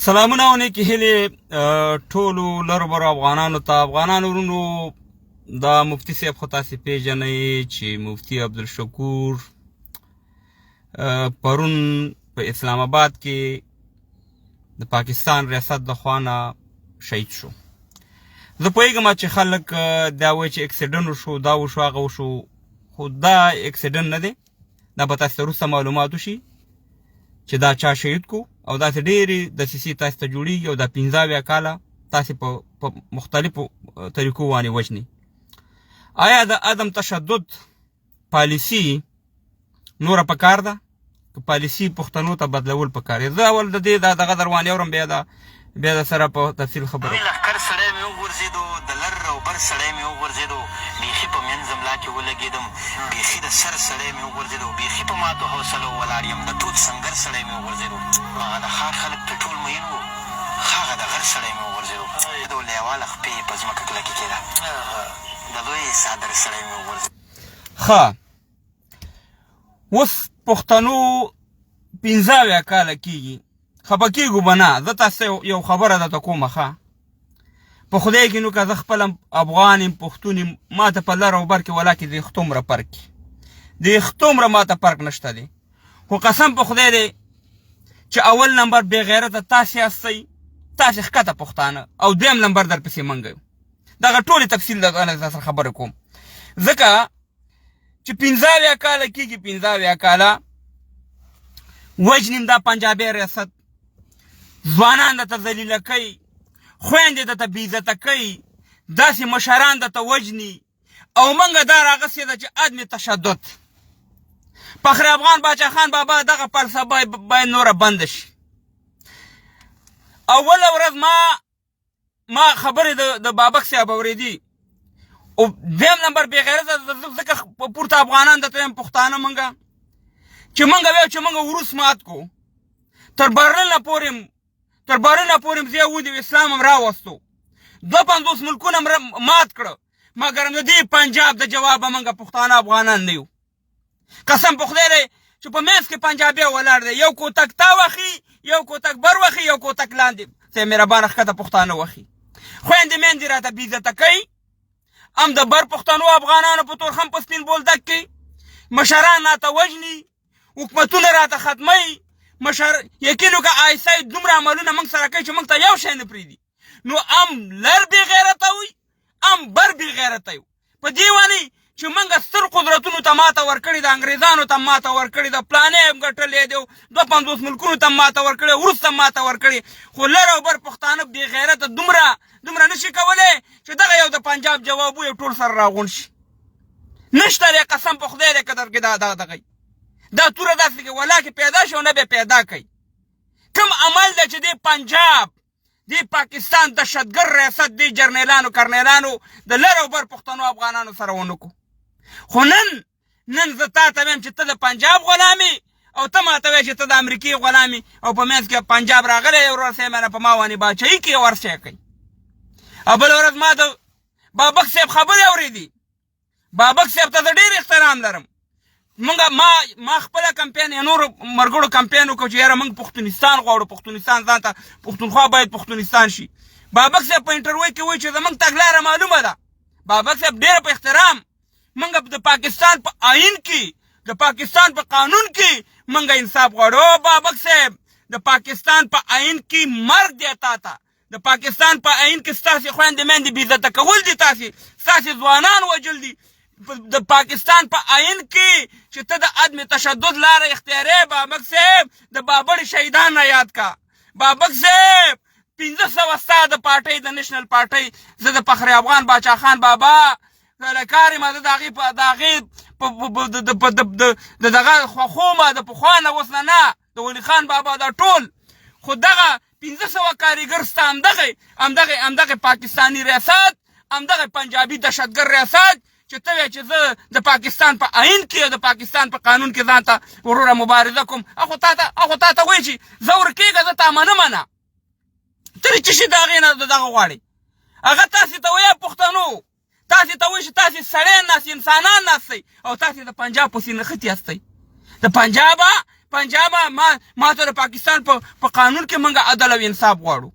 سلامونه او نیکې هیلې ټولو لرو برو افغانانو ته. افغانانو ورونو، دا مفتي صاحب خو تاسې پیژنئ چې مفتي عبدالشکور پرون په اسلام آباد کې د پاکستان ریاست د خوا نه شهید شو. زه پوهېږم چې خلک دا وایي چې اکسیډنټ وشو، دا وشو، هغه وشو، خو دا اکسیډنټ نه دی. دا به تاسو ته وروسته معلومات وشي چې دا چا شهید کو، او داسې ډېرې دسیسې تاسو ته جوړېږي، او دا 75 کاله تاسې په مختلفو طریقو باندې وژني. آیا د عدم تشدد پالیسي نوره پکار ده که پالیسي پښتنو ته بدلول پکار دی؟ زه اول د دې دا دغه دروانې اورم، بیا د سره په تفصیل خبره. لوی لښکر سړی مې وغورځېدو، د لر او بر سړی مې وغورځېدو، بېخي په مینځ ملا کې ولګېدم، بېخي د سر سړی مې وغورځېدو، بېخي په ماتو حوصلو ولاړ یم، د تود سنګر سړی مې وغورځېدو، هغه د ښار خلک پرې ټول مئین وو، ښه هغه د غر سړی مې وغورځېدو، د لېواله خپې یې په ځمکه کلکې کېده، د لوی څادر سړی مې وغورځېدو. ښه، اوس پښتنو 75 کاله کېږي، خفه کېږو به نه. زه تاسو یو خبره درته کومه. ښه، په خدای کې نو که زه خپله افغان یم، پښتون یم، ما ته په لر او بر کې ولاکې د ختومره فرق د ختومره ما ته فرق نشته دی. خو قسم په خدای دی چې اول نمبر بې غیرته تاسې یاستئ، تاسې ښکته پښتانه، او دویم نمبر در پسې منګ یو. دغه ټولې تفصیل درته سره خبرې کوم، ځکه چې 75 کاله کېږي، 75 کاله وژنیم دا پنجابی ریاست، ځوانان درته ذلیله کوي، خویندې درته بې عزته کوي، داسې مشران درته وژني، او موږ دا راغستې ده چې عدم تشدد. فخر افغان باچا خان بابا دغه فلسفه باید نوره بنده شي. اوله ورځ ما خبرې د بابک صاحب اورېدي، او دویم نمبر بې غیرته ځکه پورته افغانان درته وایم پښتانه مونږه چې مونږ وایو چې مونږ وروس مات کو، تر برلین نه پورې تر برلین نه پورې زه یهود اسلام هم راوستو، 52 ملکونه هم مات کړه، مګر د دې پنجاب د جوابه مونږ پښتانه افغانان نه یو. قسم په خدای دی چې په منځ کې پنجابی ولاړ دی، یو کوتک تا وخي، یو کوتک بر وخي، یو کوتک لاندې ته مهربانه ښکته پښتانه وخي. خویندې میندې راته بې عزته کوي، هم د بر پښتنو افغانانو په تورخم په سپین بولدک کې مشران راته وژني، حکومتونه راته ختموي. مشر یقین وکړه آی اس آی دومره عملونه موږ سره کوي چې موږ ته یو شی نه پرېږدي. نو هم لر بې غیرته وي، هم بر بې غیرته یو. په دې باندې چې موږ ستر قدرتونو ته ماته ورکړې ده، انګریزانو ته ماته ورکړې ده، پلانې هم ګټلې دی، 52 ملکونو ته ماته ورکړې، وروسته ماته ورکړې، خو لر او بر پښتانه بې غیرته دومره نشي کولی چې دغه یو د پنجاب جواب وي او ټول سره راغونډ شي. نشته دی، قسم په خدای دی که درکې دا دغه دا توره داسې کې ولا کې پیدا شي او نه به پیدا کوي. کوم عمل دی چې دې پنجاب، دې پاکستان دهشتګر ریاست، دې جرنیلانو کرنیلانو د لر او بر پښتنو افغانانو سره ونه کو. خو نن زه تا ته وایم چې ته د پنجاب غلام یې، او ته ما ته وایې چې ته د امریکې غلام یې، او په منځ کې پنجاب راغلی دی ورور صاحب په ما باندې باچهي کوي او هر څه کوي. او بله ورځ ما د بابک صاحب خبرې اورېدې. بابک صاحب ته زه ډېر احترام لرم. مونږ ما خپله کمپین یا نورو مرګړو کمپین وکړو چې یاره مونږ پښتونستان غواړو، پښتونستان ځان ته، پښتونخوا باید پښتونستان شي. بابک صاحب په انټرویو کې وایي چې زمونږ تګلاره معلومه ده. بابک صاحب ډېر په احترام، مونږ د پاکستان په آئین کې، د پاکستان په قانون کې مونږ انصاف غواړو. بابک صاحب، د پاکستان په آئین کې مرګ دی تا ته، د پاکستان په آئین کې ستاسې خویندې میندې بې عزته کول دي، ستاسې ځوانان وژل دي. د پاکستان په آئین کې چې ته د عدم تشدد لاره اختیارې، بابک صاحب د بابړې شهیدان را یاد کا. بابک صاحب 500 ستا د پارټۍ، د نېشنل پارټۍ، زه د فخر افغان باچا خان بابا کار یم، زه د هغې په د هغې په د دغه خوښوم د پخوا نه اوس نه، نه د ولي خان بابا دا ټول، خو دغه 500 کاریګر ستا همدغه پاکستاني ریاست، همدغه پنجابي دهشتګر ریاست چې ته وایې چې زه د پاکستان په آئین کې او د پاکستان په قانون کې ځان ته وروره مبارزه کوم، هغه تا ته وایي چې زه ورکېږه، زه تا منم نه، ته دې څه شي د هغې نه دغه غواړې؟ هغه تاسې ته وایي پښتنو، تاسې ته وایي چې تاسې سړی ناست، انسانان ناست او تاسې د پنجاب پسې نښتي یاستئ. د پنجابه پنجاب ما ما ته د پاکستان په قانون کې موږ عدل او انصاف غواړو.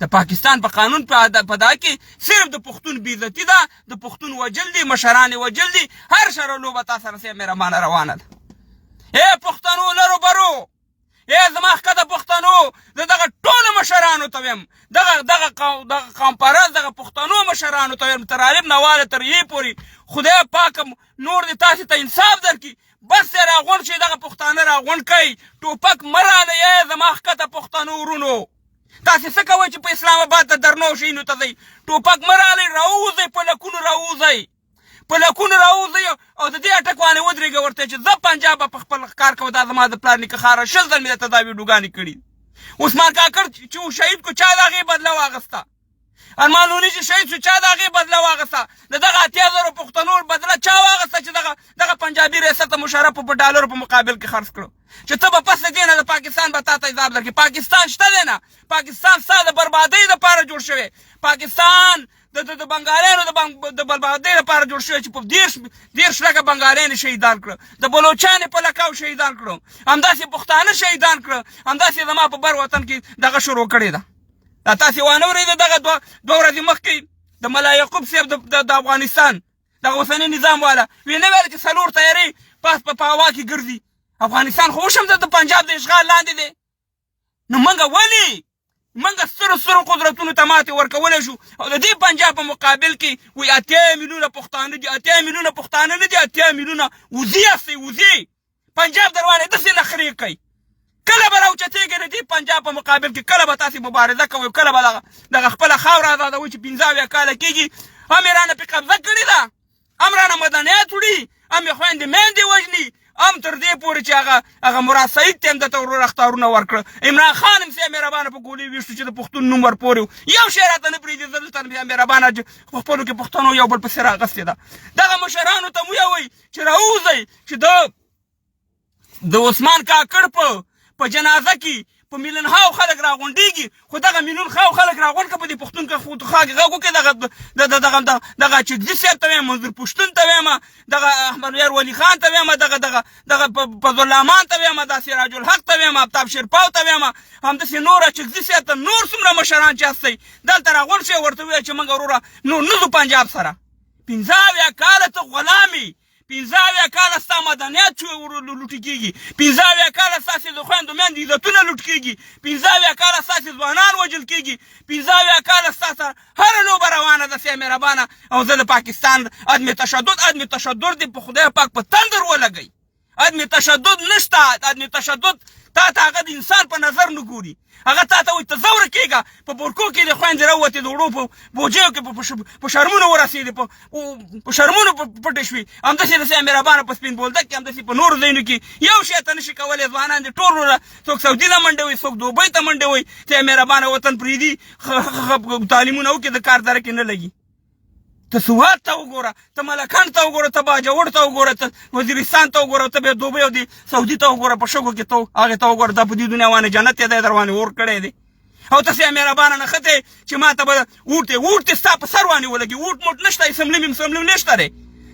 د پاکستان په قانون په دا کې صرف د پښتون بې عزتي ده، د پښتون وجل دي، مشران یې وجل دي، هر شره لوبه تا سره سه مهربانه روانه ده. ای پښتنو لرو برو، ای زما ښکته پښتنو، زه دغه ټولو مشرانو ته وایم، دغه دغه دغه قوم پرست دغه پښتنو مشرانو ته وایم، تر عالم نه واله تر یې پورې، خدای پاک نور دې تاسې ته انصاف درکړي. بس یې راغونډ شئ، دغه پښتانه راغونډ کړئ، ټوپک مه رالئ. ای زما ښکته پښتنو ورونو، تاسې څه کوئ چې په اسلام اباد ته درنو شیینو ته ځئ؟ ټوپک مه رالئ، راووځئ، په لکونو راووځئ، په لکونو راووځئ او د دې اټک باندې ودرېږئ ورته چې زه پنجاب به په خپل ښکار کوم، دا زما د پلار نیکه خاوره. 20 ځل مې درته دا ویډیوګانې کړي. عثمان کاکړ چې شهید کو، چا د هغې بدله واخیسته؟ ارمان لوني چې شهید شو، چا د هغې بدله واخیسته؟ د دغه 80,000 پښتنو بدله چا واخیسته چې دغه پنجابي ریاست مشرف په ډالرو په مقابل کې خرڅ کړو؟ چې ته به پس له دې نه د پاکستان به تا ته حساب درکړي. پاکستان شته دی نه، پاکستان ستا د بربادۍ دپاره جوړ شوی. پاکستان د بنګالیانو د بربادۍ لپاره جوړ شوی چې په 30 لکه بنګالیان شهیدان کړه، د بلوچان په لکاو شهیدان کړو، همداسې پښتانه شهیدان کړه، همداسې زما په بر وطن کې دغه شروع کړې ده. دا تاسې وانه ورېده دغه دوه ورځې مخکې د ملا یعقوب صاحب د افغانستان دغه اوسني نظام والا وی نه ویل چې 4 طیارې پاس په هوا کې ګرځي؟ افغانستان خو اوس هم د پنجاب د اشغال لاندې دی. نو موږ ولې موږ سترو سترو قدرتونو ته ماتې ورکولی شو او د دې پنجاب په مقابل کې وایي 80 میلیونه پښتانه دي؟ 80 میلیونه پښتانه نه دي، 80 میلیونه وزې یاستئ، وزې. پنجاب دروانې داسې نخرې کوي. کله به راوچتېږئ د دې پنجاب په مقابل کې؟ کله به تاسې مبارزه کوئ؟ کله به دغه خپله خاوره ازادوئ چې 75 کاله کېږي هم یې رانه پرې قبضه کړې ده، هم رانه مدنیت وړي، هم یې خویندې میندې وژني، هم تر دې پورې چې هغه مراد سعید ته هم درته ورور اخطارونه ورکړه، عمران خان هم سیا مهربانه په ګولۍ ویشتو چې د پښتون نوم ورپورې یو شی راته نه پرېږدي. زه دلته بیا مهربانه چې په خپلو کې پښتنو یو بل پسې راغستې ده. دغه مشرانو ته مو وایي چې راووځئ چې د عثمان کاکړ په جنازه کې په میلیون هاو خلک راغونډېږي، خو دغه میلیون هاو خلک راغونډ کړه په دې پښتون کې خو خاک غږ وکړي. دغه دغه دغه اچکزي صاحب ته وایم، منظور پښتون ته وایم، دغه احمد یار ولي خان ته وایم، دغه دغه دغه فضل الرحمن ته وایم، دا سراج الحق ته وایم، افتاب شیرپاو ته وایم، همداسې نور اچکزي صاحب ته، نور څومره مشران چې هستئ دلته راغونډ شئ، ورته ووایئ چې موږ وروره نور نه ځو پنجاب سره. 75 کاله ته غلام یې، 75 کاله ستا مدنیت چې لوټ کېږي، 75 کاله ستاسې د خویندو میندو عزتونه لوټ کېږي، 75 کاله ستاسې ځوانان وژل کېږي، 75 کاله ستا هره لوبه روانه ده سیا مهربانه. او زه د پاکستان عدم تشدد، عدم تشدد دې په خدای پاک په تندر ولګوي. عدم تشدد نشته، عدم تشدد تا ته هغه د انسان په نظر نه ګوري، هغه تا ته وایي ته ځه ورکېږه. په بورکو کې د خویندې راووتې، د وړو په بوجیو کې په شرمونو ورسېدې، په شرمونو پټې شوې. همداسې د سیا مهربانه په سپین بولدک کې، همداسې په نورو ځایونو کې یو شی ته نشي کولی. ځوانان دې ټول وروره څوک سعودي ته منډه وي، څوک دوبۍ ته منډه وي، سیا مهربانه وطن پرېږدي، تعلیمونه وکړي، د کار درک یې نه لګي. ته سوات ته وګوره، ته ملکند ته وګوره، ته باجوړ ته وګوره، ته وزیرستان ته وګوره، ته بیا دوبۍ او دې سعودي ته وګوره، په شګو کې ته هغې ته وګوره. دا په دې دنیا باندې جنت یې دی در باندې اور کړی دی. او ته سیا مهربانه نښتې چې ما ته به ووټ دی، ووټ دې ستا په سر باندې ولګي. ووټ موټ نشته، اسمبلي مې اسمبلي نشته دی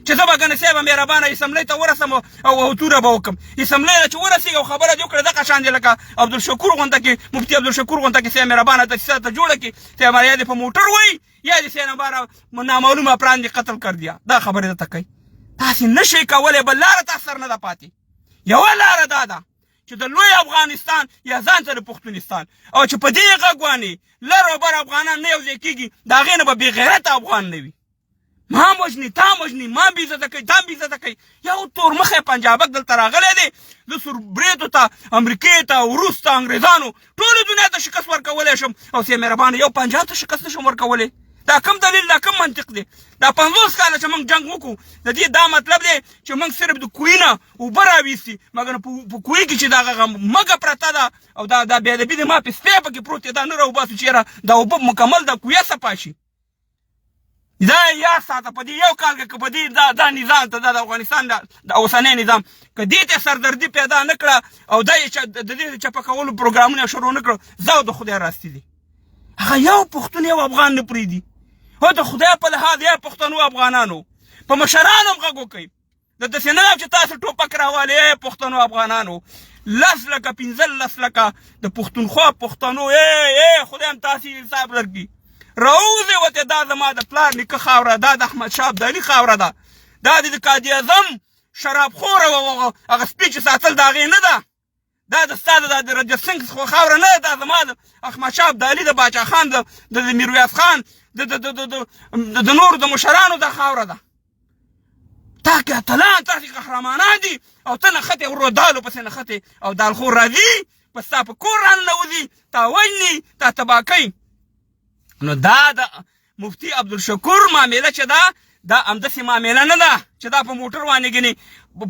چې زه به ګنې صاحب مهربانه اسمبلۍ ته ورسم او توره به وکړم. اسمبلۍ ته چې ورسېږي او خبره دې وکړه، دغه شان دی لکه عبدالشکور غونته کې، مفتي عبدالشکور غونته کې سیا مهربانه دسیسه ته جوړه کړي، سیا یا دې په موټر وایي یا دې سیا مهربانه نامعلوم افراد دې قتل کړ دیا. دا خبرې درته کوي. تاسې نه شئ کولی، بل لاره تاسو سره نه ده پاتې. یوه لاره دا ده چې د لوی افغانستان یا ځان ته د پښتونستان، او چې په دې غږ باندې لر او بر افغانان نه یو ځای کېږي، د هغې نه به بېغیرته افغان نه وي. ما هم وژني، تا هم وژني، ما هم بېعزته کوي، تا هم بېعزته کوي. یو تور مخی پنجابک دلته راغلی دی، زه سور برېتو ته، امریکې ته، روس ته، انګرېزانو، ټولې دنیا ته شکست ورکولی شم، او سې مهربانه یو پنجاب ته شکست نشم ورکولی. دا کوم دلیل، دا کوم منطق دی؟ دا 50 کاله چې موږ جنګ وکړو، د دې دا مطلب دی چې موږ صرف د کوی نه اوبه راویستي، مګر په کوی کې چې دغه مږه پرته ده او دا بې ادبي د ما په سپی پکې پروت دی، دا نه راوباسو چې یاره دا اوبه مکمل د کویه صفا شي. دا یا ساته په دې یو کال کې که په دې دا نظام ته، دا د افغانستان د اوسنی نظام که دې ته سردردي پیدا نه کړه او دا یې د دې د چپه کولو پروګرامونه شروع نه کړو، زه او د خدای راستي دي. هغه یو پښتون یو افغان نه پرېږدي. هو د خدای په لحاظ یا پښتنو افغانانو په مشرانو هم غږ وکړئ، د داسې نه ده چې تاسو ټوپک راوالئ. ای پښتنو افغانانو، 10 لکه، 15 لکه د پښتونخوا پښتنو، ای ای، خدای هم تاسې حساب درکړي. راوځئ ورته. دا زما د پلار نیکه خاوره، دا د احمد شاه ابدالي خاوره ده، دا د قائد اعظم شرابخوره هغه سپي چې ساتل د هغې نه ده، دا د ستا د رنجیت سنګ خاوره نه ده. دا زما د احمد شاه ابدالي، د باچا خان، د میرویس خان، د نورو د مشرانو د خاوره ده. تا کې اتلان، تاسې قهرمانان دي او ته نښتې ورو دالو پسې نښتې او دالخور راځي، په ستا په کور راننوځي، تا وژني، تا تباه کوي. نو دا د مفتي عبدالشکور معامله چې ده، دا همداسې معامله نه ده چې دا په موټر باندې ګنې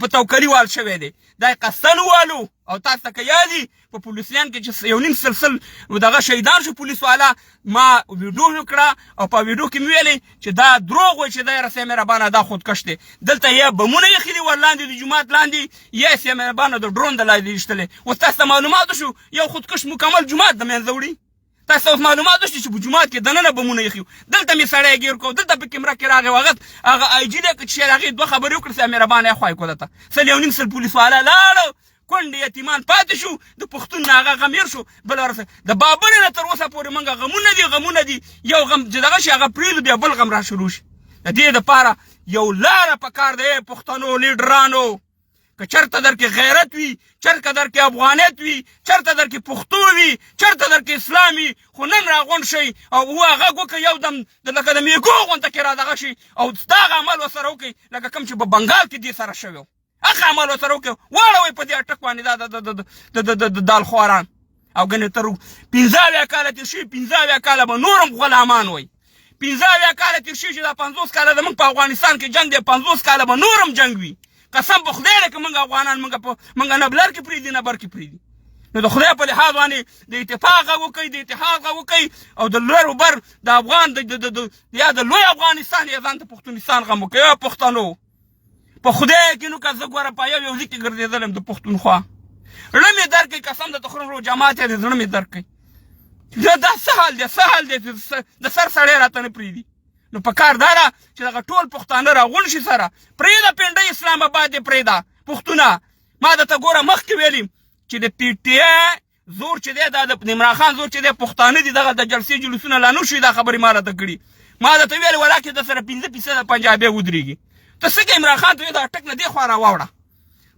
په توکلي وال شوی دی. دا یې قصدن ووالو. او تاسو ته که یاد وي، په پولیس لین کې چې یو نیم سلسل دغه شهیدان شو پولیس والا، ما ویډیو وکړه او په ویډیو کې مې ویلې چې دا دروغ وایي چې دا رسې مهربانه دا خودکش دی. دلته یې بمونه ایښي دي ورلاندې، د جومات لاندې یې سې مهربانه د ډرون د لاندې ویشتلی. اوس تاسو ته معلومات شو، یو خودکش مکمل جومات د منځه وړي. تاسو اوس معلومات شو چې په جومات کې دننه بمونه ایښي. دلته مې سړی ګیر کو، دلته په کیمره کې راغی، وغت هغه آی جي دی چې هغې دوه خبرې وکړې، سه مهربانه یې خوای کو. دته 1.5 لک پولیس والا لاړ، کونډې یتیمان پاتې شو، د پښتون نه هغه غم هېر شو. بل ورځ د بابړې نه تر اوسه پورې موږ غمونه دي، غمونه دي. یو غم چې دغه شي هغه پرېږدو، بیا بل غم را شروع شي. د دې دپاره یو لاره پکار دی. پښتنو لیډرانو، که چرته در کې غیرت وي، چرته در کې افغانیت وي، چرته در کې پښتو وي، چرته در کې اسلام وي، خو نن راغونډ شئ او هغه وکړئ، یو دم د لکه د میږو غونته کې را دغه شي او دغه عمل ورسره وکړئ، لکه کوم چې په بنګال کې دې سره شوی، هغه عمل ورسره وکړئ. واړوئ په دې اټک باندې دا د دالخواران. او ګنې تر 75 کاله تېر شوي، 75 کاله به نور هم غلامان وئ. 75 کاله تېر شوي چې دا 50 کاله زموږ په افغانستان کې جنګ دی، 50 کاله به نور هم جنګ وي. قسم په خدای دی که موږ افغانان موږ نه بلر کې پرېږدي، نه بر کې پرېږدي. نو د خدای په لحاظ باندې د اتفاق غږ وکړئ، د اتحاد غږ وکړئ او د لر و بر د افغان د یا د لوی افغانستان یا ځان ته پښتونستان غم وکړئ. پښتنو، په خدای کې نو که زه ګوره په یو یو ځای کې ګرځېدلم د پښتونخوا، زړه مې درد کوي. قسم د تخرم رو جماعت یې، زړه مې درد کوي. دا څه حال دی، څه حال دی چې د سر سړی راته نه پرېږدي؟ نو په کار دا ده چې دغه ټول پښتانه راغونډ شي سره. پرېږده پنډۍ، اسلام اباد دې پرېږده. پښتونه، ما درته ګوره مخکې ویلي چې د پي ټي آی زور چې دی، دا د عمران خان زور چې دی، پښتانه دي. دغه د جلسې جلوسونه لا نه شوي، دا خبرې ما راته کړي. ما درته ویل ولاکې د سره 5% پنجابی ودرېږي. ته څه کوې؟ عمران خان ته دا ټک نه دی خوا راواوړه،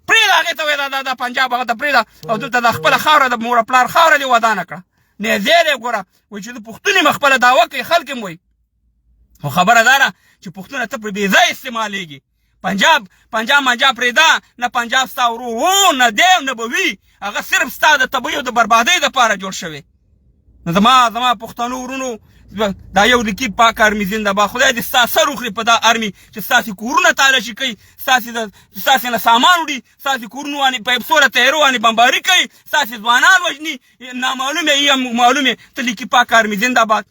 پرېږده هغې ته وایي دا د پنجاب هغه ته پرېږده او دلته د خپله خاوره، د مور پلار خاوره دې ودانه کړه. نیزې دی ګوره، وایي چې د پښتون یم، خپله دعوه کوي، خلک هم وایي. خو خبره دا ده چې پښتونه ته په بې ځایه استعمالېږي. پنجاب پنجاب منجاب پرېږده. نه پنجاب ستا ورور و، نه دی، نه به وي. هغه صرف ستا د تبعی او د بربادۍ دپاره جوړ شوی. نو زما پښتنو ورونو، دا یو لیکي پاک ارمي زنده باد. خدای دې ستا سر وخوري په دا ارمي چې ستاسې کورونه تالاشي کوي، ستاسې نه سامان وړي، ستاسې کورونو باندې په سوله تیارو باندې بمباري کوي، ستاسې ځوانان وژني، نامعلومې یا معلومې. ته لیکي پاک ارمي زنده باد.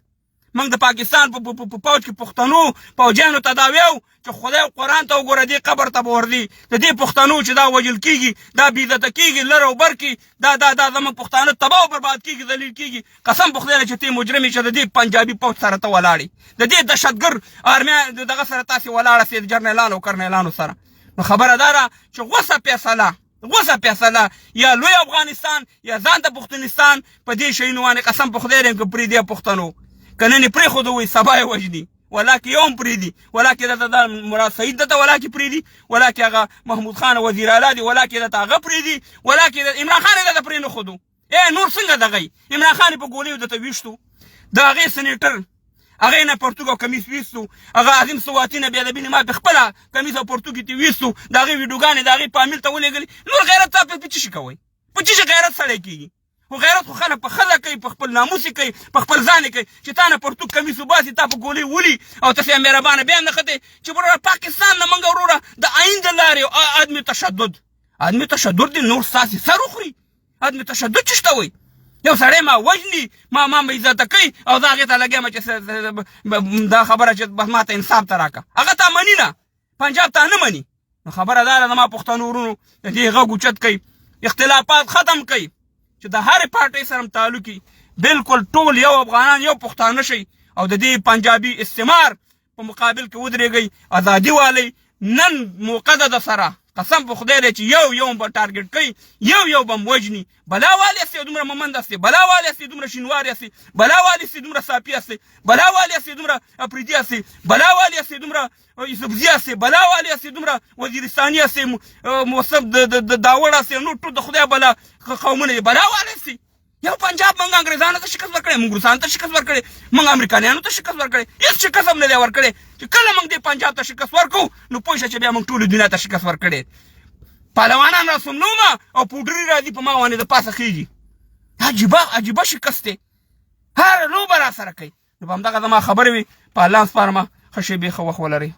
موږ د پاکستان په پوځ کې پښتنو پوځیانو ته دا ویو چې خدای او قرآن ته وګوره، دې قبر ته به ورځي د دې پښتنو چې دا وژل کېږي، دا بېعزته کېږي لر او بر کې، دا زموږ پښتانه تباه او برباد کېږي، ذلیل کېږي. قسم په خدای چې ته مجرم یې چې د دې پنجابي پوځ سره ته ولاړ یې، د دې دهشتګر آرمي دغه سره تاسې ولاړه سئ، جرنیلانو او کرنیلانو سره. نو خبره دا ده چې غوڅه فیصله، غوڅه فیصله، یا لوی افغانستان یا ځان ته پښتونستان. په دې شیونو باندې قسم په خدای دی که پرېږدي پښتنو، که نن یې پرېښودو، وایي سبا یې وژني. ولاکې یو هم پرېږدي، ولاکې دلته دا مراد سعید دته ولاکې پرېږدي، ولاکې هغه محمود خان وزیر اعلی دی، ولاکې دته هغه پرېږدي، ولاکې عمران خان یې دته پرې نه ښودو. ای نور څنګه دغه عمران خان په ګولیو دته ویشتو، د هغې سنیټر هغې نه پرتوګ او کمیس ویستو، هغه عظیم سواتي نه بیا د بینې ما په خپله کمیس او پرتوګ یې ویستو، د هغې ویډیوګانې د هغې فامیل ته ولېږلې. نور غیرت تا په څه شي کوئ؟ په څه شي غیرت سړی کېږي؟ خو غیرت خو خلک په ښځه کوي، په خپل ناموس یې کوي، په خپل ځان یې کوي. چې تا نه پرتوګ کمیس وباسي، تا په ګولۍ ولي او ته سې مهربانه بیا هم نه ختې چې وروره پاکستان نه موږ وروره د آئین د لارې عدم تشدد، عدم تشدد دې نور ستاسې سر وخوري. عدم تشدد څه ته وایي؟ یو سړی ما وژني، ما بې عزته کوي او زه هغې ته لګیا یم چې دا خبره چې بس ما ته انصاف ته راکړه. هغه تا مني نه، پنجاب تا نه مني. نو خبره دا ده زما پښتنو ورونو، د دې غږ اوچت کړئ، اختلافات ختم کړئ چې د هرې پارټۍ سره هم تعلق وي، بالکل ټول یو افغانان، یو پښتانه شئ او د دې پنجابي استعمار په مقابل کې ودرېږئ. ازادي والئ، نن موقع ده د سره. قسم په خدای دی چې یو یو به ټارګټ کوي، یو یو به وژني. بلا والي استې دومره ممند استې، بلا والي استې دومره شینواري استې، بلا والي استې دومره ساپي استې، بلا والي استې دومره اپریدي استې، بلا والي استې دومره یوسفزي استې، بلا والي استې دومره وزیرستاني استې، موسب د داوړ استې، نو ټول د خدای بلا قومونه دي. بلا والي استې. یو پنجاب مونږ انګریزانو ته شکست ورکړی، مونږ روسانو ته شکست ورکړی، مونږ امریکایانو ته شکست ورکړی، هیڅ شکست هم نه دی ورکړی. چې کله مونږ دې پنجاب ته شکست ورکړو نو پوه شه چې بیا مونږ ټولې دنیا ته شکست ورکړی. پهلوانان را سملومه او پوډري راځي په ما باندې د پاسه خېږي. عجیبه عجیبه شکست دی، هره لوبه را سره کوي. نو په همدغه زما خبرې وي. په الله سپارمه، ښه شېبې ښه وخت ولرئ.